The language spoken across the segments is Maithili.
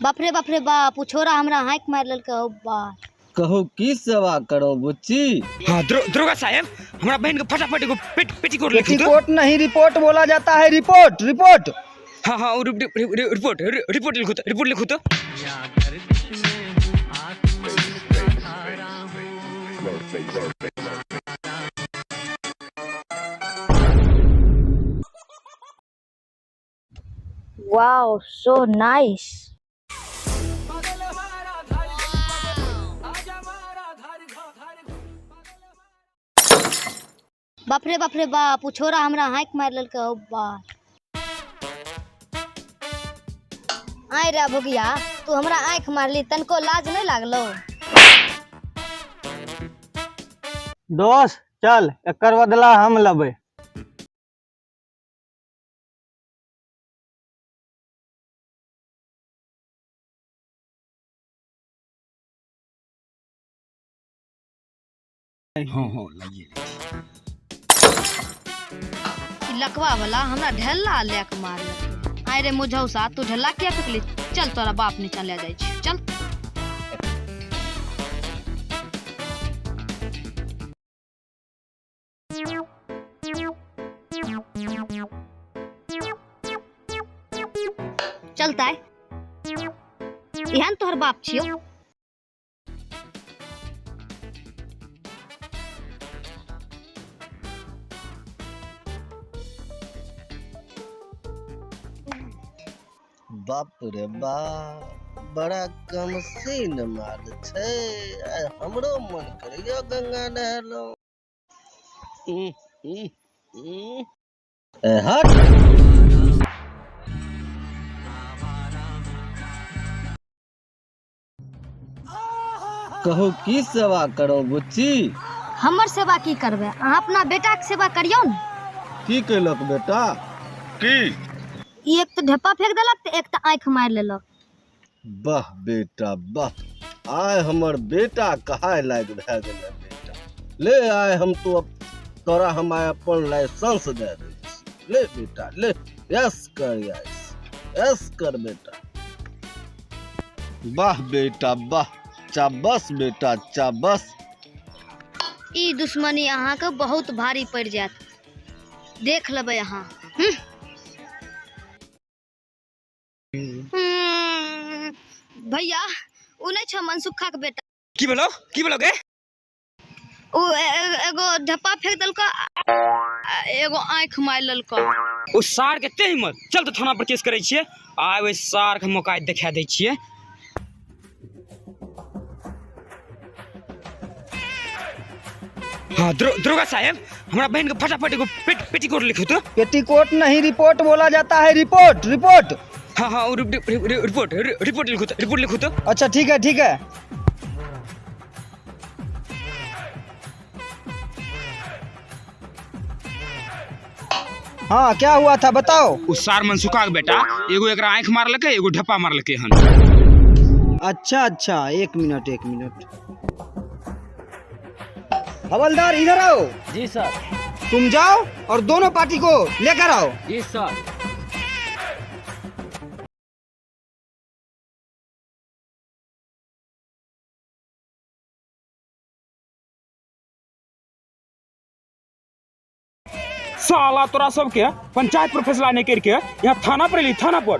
बाप रे बाप रे बाप, उ छोरा हमरा हाँक मारि लेलकै। हौ बा, कहू की सेवा करो बुच्ची? हाँ, दरोगा साहेब, हमरा बहन के फटाफट एगो पेटीकोट लिखू तो। पेटीकोट नहीं, रिपोर्ट बोला जाता है, रिपोर्ट रिपोर्ट। हाँ हाँ, रिपोर्ट रिपोर्ट लिखू तो, रिपोर्ट लिखू तो। Wow, so nice. बाप रे बाप रे बाप, उ छोरा हमरा हाँक मारि लेलकै। हौ बा, आय रे भोगिया, तू हमरा आँखि मारली, तनको लाज नहि लागलो? दोस्त चल, एकर बदला हम लेबै। हाँ हाँ, लाइए। ई लकवा वाला हमरा ढेला लए के मारलकै। आय रे मुझौसा, तू ढेला किया फेकली? चल, तोरा बाप नीचा ले जाइ छी, चल। चल ताय, एहन तोहर बाप छियौ। बाप रे बाप, बड़ा कम सीन माल छै। आइ हमरो मन करैया गंगा नहेलहुँ। ए, हट। कहू की सेवा करो बुच्ची? हमर सेवा की करबै? अहाँ अपना बेटाके सेवा करियौ ने। की केलक बेटा? की ई एक तऽ ढेपा फेंक देलक तऽ एक तऽ आँखि मारि लेलक। वाह बेटा वाह, आय हमर बेटा कहाय लायक भए गेलै। बेटा ले, आय हम तो अब तोरा हम आय अपन लाइसेंस दे दै छी। ले बेटा ले, यस कर, यस यस कर बेटा। वाह बेटा वाह, चाबस बेटा चाबस। ई दुश्मनी अहाँके बहुत भारी पड़ि जायत, देख लेबै अहाँ। भैया, ओ नहि छौ मनसुखा के बेटा? की भेलो, की भेलो गे? ओ एगो ढप्पा फेंक देलको आ एगो आँखि मारि लेलको। ओ सार के एते हिम्मत! चल तऽ थाना पर केस करै छियै। आइ ओहि सार के मौका देखा दै छियै। हाँ, दरोगा साहेब, हमरा बहन के फटाफट एगो पेटीकोट लिखू तो। पेटीकोट नहीं, रिपोर्ट बोला जाता है, रिपोर्ट रिपोर्ट। हाँ हाँ, रिपोर्ट रिपोर्ट लिखू तो, रिपोर्ट लिखू तो। अच्छा, ठीक है, ठीक है। हाँ, क्या हुआ था, बताओ। ओ सार मनसुखा के बेटा एगो एकरा आँखि मारलकै, एगो ढप्पा मारलकै हन। अच्छा अच्छा, एक मिनट, एक मिनट। हवलदार, इधर आओ। जी सर। तुम जाओ और दोनों पार्टी को लेकर आओ। जी सर। साला, तोरा सबके पंचायत पर फैसला नहीं करके यहाँ थाना पर एली, थाना पर।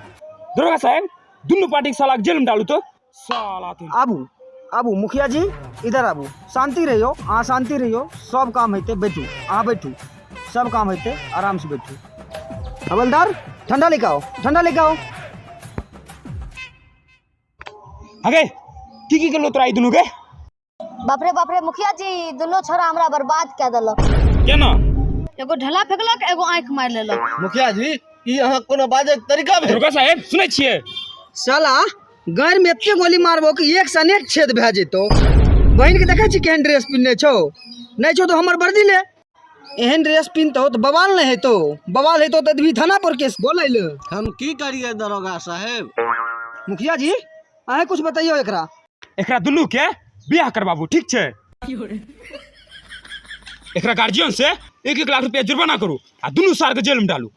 दरोगा साहेब, दुनू पार्टी के साला के जेल में डालू तो साला तुम। आबू आबू, मुखिया जी, इधर आबू। शांति रहियो अहाँ, शांति रहियो, सब काम हेतै। बैठू अहाँ, बैठू, सब काम हेतै, आराम से बैठू। हवलदार, ठंडा लेके आओ, ठंडा लेके आओ। अगे, की की केलो तोरा ई दुनू के? बाप रे बाप रे मुखिया जी, दुनू छोरा हमरा बर्बाद कए देलक। केना? एगो ढेला फेंकलक, एगो आँखि मारि लेलक। मुखिया जी, ई अहाँ कोनो बाजै के तरीका भेल? दरोगा साहेब, सुनै छियै? साला, गाँड़ में एते गोली मारबो कि एक से अनेक छेद भए जेतौ। बहिन के देखै छी, केहन ड्रेस पिन्हने छौ। नहि छौ तऽ हमर वर्दी ले। एहन ड्रेस पिन्हतौ तऽ बवाल नहि हेतौ? बवाल हेतौ तऽ भी थाना पर केस बोलै ले। हम की करिए दरोगा साहेब? मुखिया जी, अहें कुछ बतैयौ एकरा। एकरा दुनू के बियाह करबाबू, ठीक छै? एकरा गार्जियन से 1-1 लाख रुपया जुर्माना करू आ दुनू सार के जेल में डालू।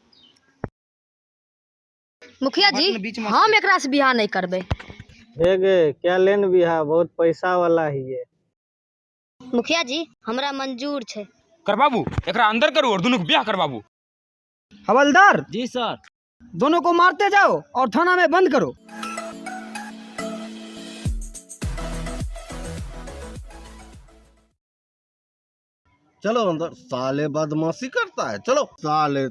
मुखिया जी, बीच में हम एकरा से बियाह नहीं करबै। हे गे, क्या लेन बिहा, बहुत पैसा वाला हिये। मुखिया जी, हमरा मंजूर छै। करबाबू, एकरा अंदर करू और दुनू के बियाह करबाबू। हवलदार जी सर। दोनों को मारते जाओ और थाना में बंद करो। चलो अंदर, साले बदमाशी करता है। चलो साले,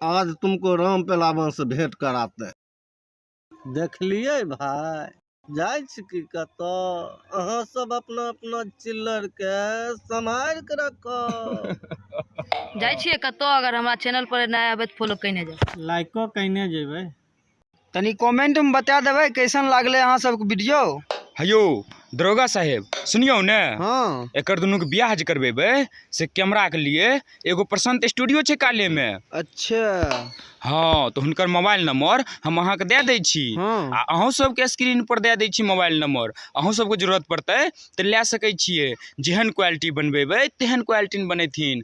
आज तुमको राम पेलावन से भेंट कराते हैं। देखलिए भाई, जाइ छी की कतऽ, अहाँ सब अपना अपना चिल्लर के सम्हारि के रखो। जाइ छियै कतौ, अगर हमरा चैनल पर नया आबै तऽ फॉलो कइने जाउ। लाइको कइने जेबै। तनी कमेंट में बता देबै कैसन लागलै अहाँ सबके वीडियो। हयो दरोगा साहेब, सुनियौ ने। हाँ। एकर दुनू के बियाह जे करबेबै से कैमरा के लिए एगो प्रशांत स्टूडियो छै काले में। अच्छा। हाँ, तऽ हुनकर मोबाइल नंबर हम अहाँके दए दै छी। हाँ। आ अहूँ सबके स्क्रीन पर दए दै छी मोबाइल नंबर, अहूँ सबके जरूरत पड़तै तऽ लए सकै छियै। जेहन क्वालिटी बनबेबै तेहन क्वालिटी मे बनेथिन,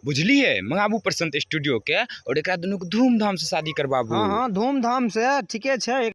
बुझलियै? मंगाबू प्रशांत स्टूडियो के और एकरा दुनू के धूमधाम से शादी करबाबू। हाँ हाँ, धूमधाम से, ठीके छै।